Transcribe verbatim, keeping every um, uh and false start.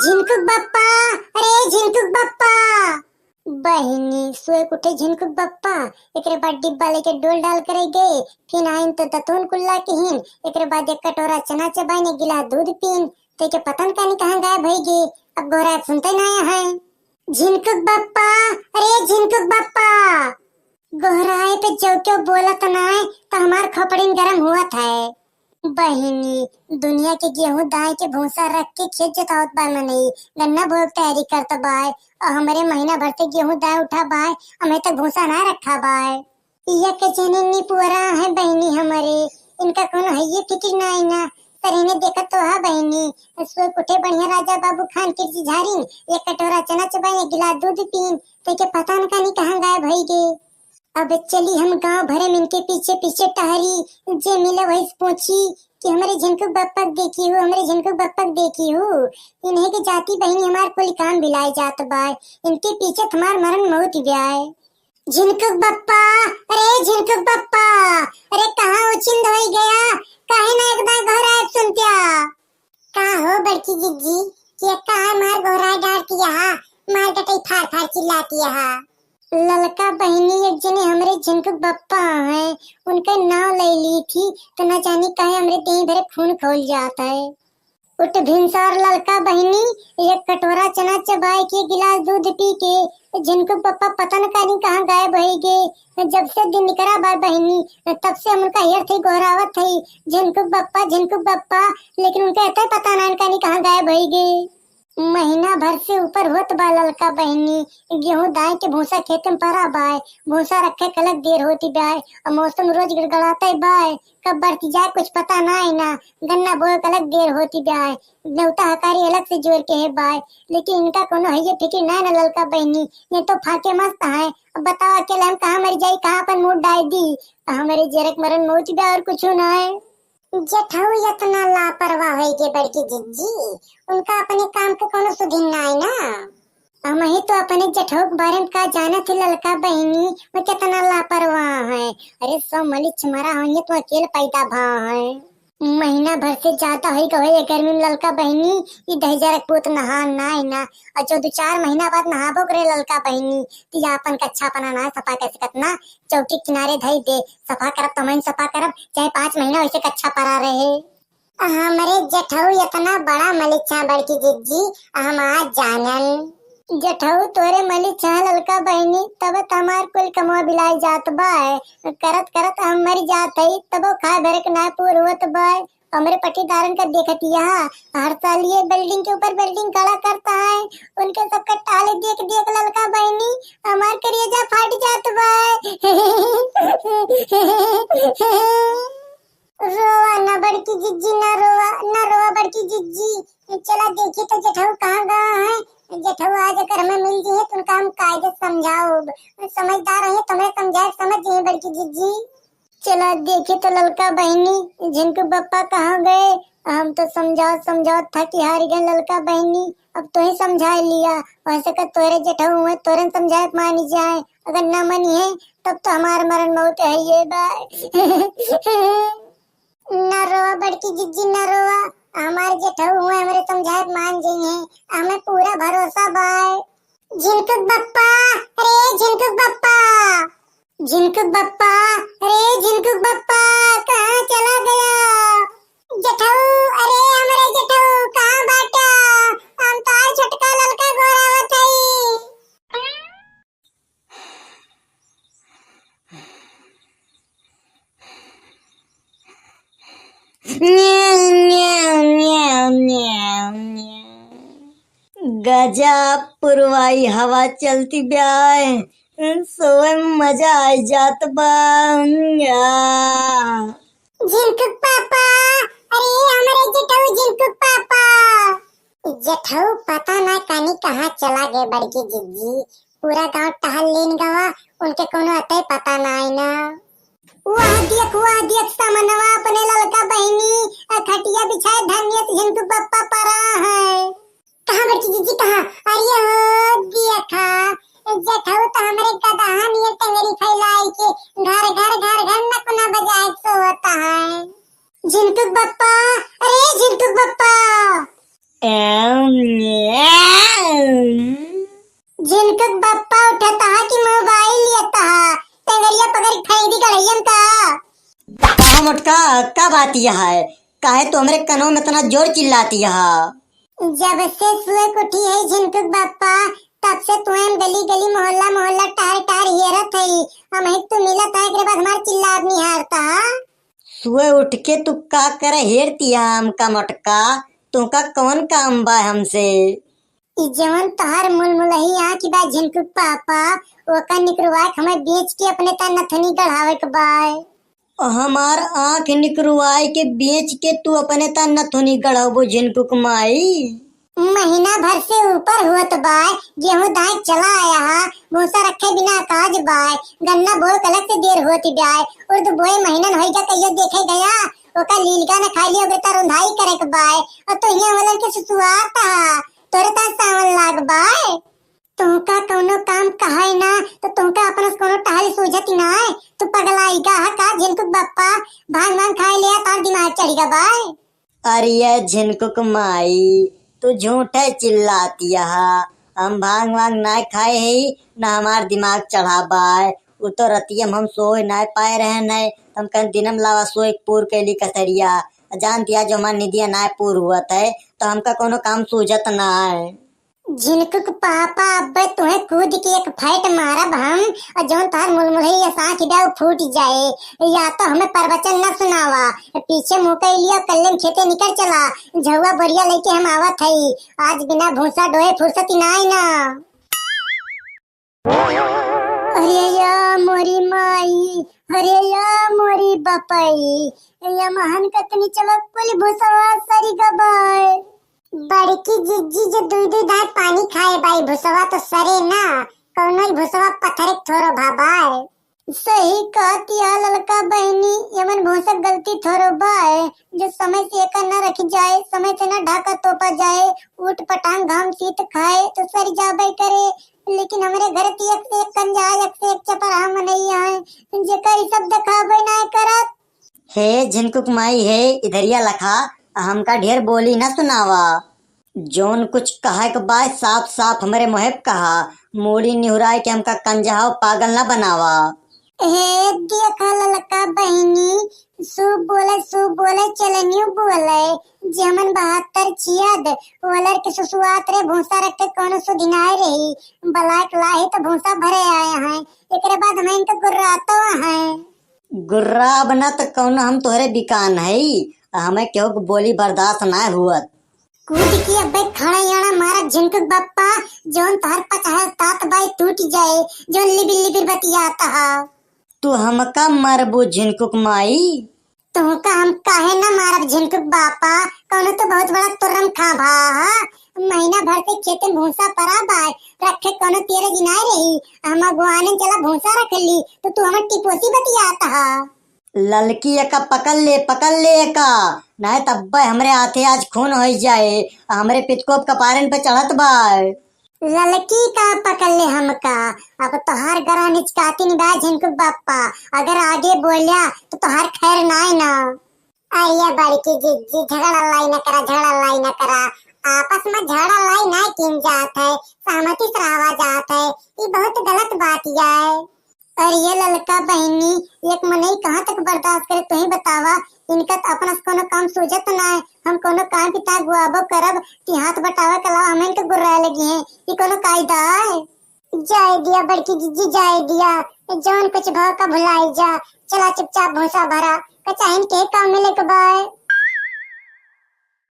झिनकुक बप्पा, अरे झिनकुक बप्पा। बहिनी, सोए के उठे झिनकुक बप्पा, एकरे बाद डिब्बा लेके डोल डाल करे गए, फिर आइन तो दतुन कुल्ला किहिन, एकरे बाद एक कटोरा चना चबाइन, एक गिलास दूध पीन, तो के पता न कानी कहाँ गायब होई गए। अब गोहराए सुनते ना आया है। झिनकुक बप्पा, अरे झिनकुक बप्पा। गोहराए पे जो क्यों बोलत ना है, तो हमार खोपड़िन गरम हुआ था। बहिनी, दुनिया के गेहूं दाए के भूसा रख के खेत जोतावत बा मनई, गन्ना बोए के तैयारी करत बाय, और हमरे महीना भर से गेहूं दाए उठा बाय, हमें तक भूसा ना रखा बाय। इया के जने निपुअरा है बहिनी हमरे, इनका कोनो हइये फिकिर ना आई ना। सरेने देखत तो हा बहिनी, सोए के उठे बढ़िया राजा बाबू खान किर्ची झारिन, एक कटोरा चना चबाइन, एक गिलास दूध पीन, तो के पता न कानी कहाँ गायब होई गए। अब चली हम गांव भरे में इनके पीछे पीछे टहरी, जे मिले वही से पूछी कि हमरे झिनकुक बप्पा के देखी हो, हमरे झिनकुक बप्पा के देखी हो। इन्हें के जाती बहिनी हमार कुल काम बिलाए जात बाय, इनके पीछे हमार मरन मौत ब्याय। झिनकुक बप्पा, अरे झिनकुक बप्पा, अरे कहाँ उछिंद होई गया, काहे ना एक दाएं गोहराए सुनत्या? का हो बड़की जिज्जी, के का है मार गोहराए डारती हा, मार डटई फार फार चिल्लाती हा? ललका बहिनी एक जने हमरे झिनकुक बप्पा हैं, उनके नाव ले ली थी, तो ना जानी काहे हमरे देह भरे खून खौल जात है। उठ भिनसार ललका बहिनी, एक कटोरा चना चबाए के, गिलास दूध पी के, झिनकुक बप्पा पता न कानी कहाँ गायब होई गए। जब से दिन निकरा बा बहिनी, तब से हम उनका हेर थई, गोहरावत थई, झिनकुक बप्पा, झिनकुक बप्पा, लेकिन उनका एते पता ना कानी कहाँ गायब होई गए। महीना भर से ऊपर होत बा ललका बहिनी, गेहूं दाए के भूसा खेत में परा बाय, भूसा रखे कलक देर होती बाय, और मौसम रोज गड़गड़ाते बाय, कब बरस जाए कुछ पता ना है ना, गन्ना बोए कलक देर होती बाय, नेवता हकारी अलग से जोर के है बाय, लेकिन इनका कोनो हइये फिकिर ना है ना ललका बहिनी, ये तो फाके मस्त है। अब बताओ अकेले हम कहाँ मर जाई, कहाँ अपन मुंह डाल दी, हमरे जेरक मरन मौत बा और कुछ ना है। जेठऊ इतना लापरवाह होई गे बड़की जिज्जी, उनका अपने काम के कोनो सुधिन ना आई ना। हमही तो अपने जेठऊ के बारे में का जानत ही ललका बहिनी, वो कितना लापरवाह है। अरे सौ मलिच मरा होइए तो अकेले पैदा भा है। महीना भर से ज्यादा होई गए ये गर्मी में ललका बहिनी, ई दहिजरा के पूत नहा ना आई ना। और जो दो चार महीना बाद नहाबो करे ललका बहिनी, तो या अपन कच्छा पना ना सफा कर सकत ना, चौकी किनारे धई दे, सफा करब तो हम सफा करब, चाहे पाँच महीना वैसे कच्छा परा रहे। हमरे जेठऊ इतना बड़ा मलिच्छा बड़की जिज्जी, हम आज जानन। जेठऊ तोरे मलिच्छा ललका बहिनी, तब त हमार कुल कमवा बिलाई जात बाय। करत करत हम मर जात हई, तबो खाए भरे के ना पूर होत बाय। हमरे पट्टीदारन का देखत यहा, हर साल ये बिल्डिंग के ऊपर बिल्डिंग खड़ा करता है, उनके सबके टाले देख देख ललका बहिनी, हमार करेजा फाट जात बाय। रोवा ना बड़की जिज्जी, ना रोवा, ना रोवा बड़की जिज्जी। चला देखी तो जेठऊ कहाँ गवा है। जेठऊ आज अगर हमें मिल जी है तो उनका हम कायदे से समझाओ। समझदार है, तुम्हें समझाए समझ जी है बड़की जिज्जी। चला देखी तो ललका बहिनी, झिनकू बप्पा कहाँ गए? हम तो समझाओ समझाओ थकी हार गए ललका बहिनी, अब तो ही समझा लिया। वैसे का तोरे जेठऊ हुए, तोरे समझाए मानी जाए, अगर ना मनी है तब तो हमार मरण मौत है ये बाय। ना रोवा बड़की जिज्जी, ना रोवा, हमार जेठऊ हुए हमरे समझाए मान जाई है, हमें पूरा भरोसा बाय। झिनकुक बप्पा, अरे झिनकुक बप्पा, झिनकुक बप्पा, अरे झिनकुक बप्पा, कहाँ चला गया? जेठऊ, अरे हमरे जेठऊ, कहाँ बाटा? हम तो आज छोटका ललका गोरावत हई। गजब पुरवाई हवा चलती ब्याय, सोए में मजा आ जात बा। झिनकुक पापा, अरे हमरे जेठऊ झिनकुक पापा। जेठऊ पता ना कानी कहाँ चला गए बड़की जिज्जी, पूरा गांव टहल लेन गवा, उनके कोनो अतई पता ना आई ना। वाह देख, वाह देख, समनवा अपने ललका बहिनी, अ, खटिया बिछाए धनिया से झिनकू बप्पा परा है। कहाँ बड़की जिज्जी, कहाँ? अरे हो देखा, जेठऊ तो हमरे गदहा नियर टंगरी फैलाई के घर, घर, घर, घर नकुना बजाए सोवत है। झिनकुक बप्पा, अरे झिनकुक बप्पा। एम, काहे तू हमरे कनवा में इतना जोर चिल्लाती हा? जब से सुए के उठी है झिनकुक बापा, तब से तुहे हम गली गली मोहल्ला मोहल्ला टहर टहर हेरत हई। हमही तू मिलत है, एकरे बाद हमार चिल्लात निहारता। सुए उठ के तू का करे हेरती हा हमका मोटका? तुहका कौन काम बा हमसे? ई जवन तोहार मुलमुलही आँख बा झिनकुक पापा, ओका निकरवाए के हमें बेच के अपने ता नथुनी गढ़ावे के बाय। हमार आँख निकरवाए के बेच के तू अपने ता नथुनी गढ़ाबो झिनकुक माई? महीना भर से ऊपर होत बाय, गेहूं दाए चला आया हा, भूसा रखे बिना काज बाय, गन्ना बोए कलक से देर होत बाय, उर्द बोए महीनन होई जा कहियो देखे गया, ओका लीलगा न खाई लियो बेटा रुंधाई करे के बाय, और तो हिया वालन के सुसुआत हा, तोरे ता सावन लाग बाय। तुहका कौनो काम कहाई ना, तो तुहका अपना से कौनो टहल सूझत ही ना है। तू पगलाई गा है का झिनकुक बप्पा? भांग वांग खाए लिया, तार दिमाग चढ़ी गा बाय। अरे ये झिनकुक माई, तू झूठे चिल्लाती हा। हम भांग वांग ना खाए ही, ना हमार दिमाग चढ़ा बाय। उ तो रतिया में हम सोए ना पाए रहन है, तो हम कहन दिनम लावा सोए पूर कैली कसरिया। जानती हा जो हमार निदिया ना पूर हुआ है, तो हमका कौनो काम सूझत ना है। झिनकुक पापा, अब्बे तुहे कूद के एक फैट मारब हम, और जौन तोहार मुलमुलही या साँख बा, उ फूट जाए। या तो हमें प्रवचन न सुनावा, पीछे मुँह के लिया, कल्ले में खेते निकल चला, झउआ बोरिया लेके हम आवत हई। आज बिना भूसा डोहे फुर्सत ही नाई ना। अरे या मोरी माई, अरे या मोरी बपई, या महन कतनी चलक कुल भूसवा सरी गबाए। बड़की जिज्जी जो दुई दुई दांत पानी खाए बाई, भुसवा तो सरे ना, कौनो ही भुसवा पत्थर के थोरो भा बाय। सही कहती है ललका बहिनी, यमन भूसक गलती थोरो बाय, जो समय से एका न रखी जाए, समय से न ढाका तोपा जाए, ऊट पटांग घाम शीत खाए तो सर जाबे करे, लेकिन हमरे घर ती एक से एक कंजा, एक से एक चपराह मनई आए, जेकर ई सब देखाबे ना करत। हे झिनकुक माई हे, इधरिया लखा, हमका ढेर बोली न सुनावा। जौन कुछ कहे के बाय साफ साफ हमरे मुँहे पे कहा, मूड़ी निहुराए के हमका कंजहा पागल न बनावा। हे देखा ललका बहिनी, सूप बोले, सूप बोले, चलनियो बोले, जे हमन बहत्तर छियद, ओलर के सुसुआत रे भूसा रख के कौनो सुधि नाय रही, बलाक लाही तो भूसा भरे आए हैं, एकरे बाद हम इनके गुर्रातो हैं। गुर्राब ना त कौनो हम तोहरे बिकान हई, आ हमें केहू के बोली बर्दाश्त ना हुअत। कूद के अबे खड़ा याना मारा झिनकुक बप्पा, जौन तोहर पचहर तात बाई टूट जाए, जौन लिबिर लिबिर बतियात हा। तू हमका मरबू झिनकुक माई? तुहका हम काहे ना मारब झिनकुक बापा, कौनो तो बहुत बड़ा तुर्रम खा भा हा। महीना भर से खेते में भूसा परा बाय, रखे कौनो तेरे जिनाए रही, हम अगुआने चला भूसा रख ली, तो तू हमर टिपोसी बतियात हा। ललकी एका पकड़ ले, पकड़ ले एका, नाहीं तब्बे हमरे हाथे आज खून होई जाए, हमरे पितकोप कपारेन पे चढ़त बाय। ललकी का पकड़ ले हमका, अब तोहार गरा निचकाती नि बा झिनकुक बप्पा, अगर आगे बोल्या तो तोहार खैर नाय ना। अरे बड़की जिज्जी, झगड़ा लड़ाई न करा, झगड़ा लड़ाई न करा, आपस में झगड़ा लड़ाई ना कीन जात है, सहमति से रहा जात है, ई बहुत गलत बात है। अरे ये ललका बहिनी, एक मनई कहाँ तक बर्दाश्त करे, तू ही बतावा। इनका त अपना से कोनो काम सूझत ना है। हम कोनो काम पिता गुआबो करब कि हाथ बटावे के अलावा हम इनके गुर्राए लगी हैं। ये कोनो कायदा है? जाए दिया बड़की जिज्जी, जाए दिया। जौन कुछ भाव का भुलाई जा। चला चुपचाप भूसा भरा, कचाहिन के काम मिले के बाय।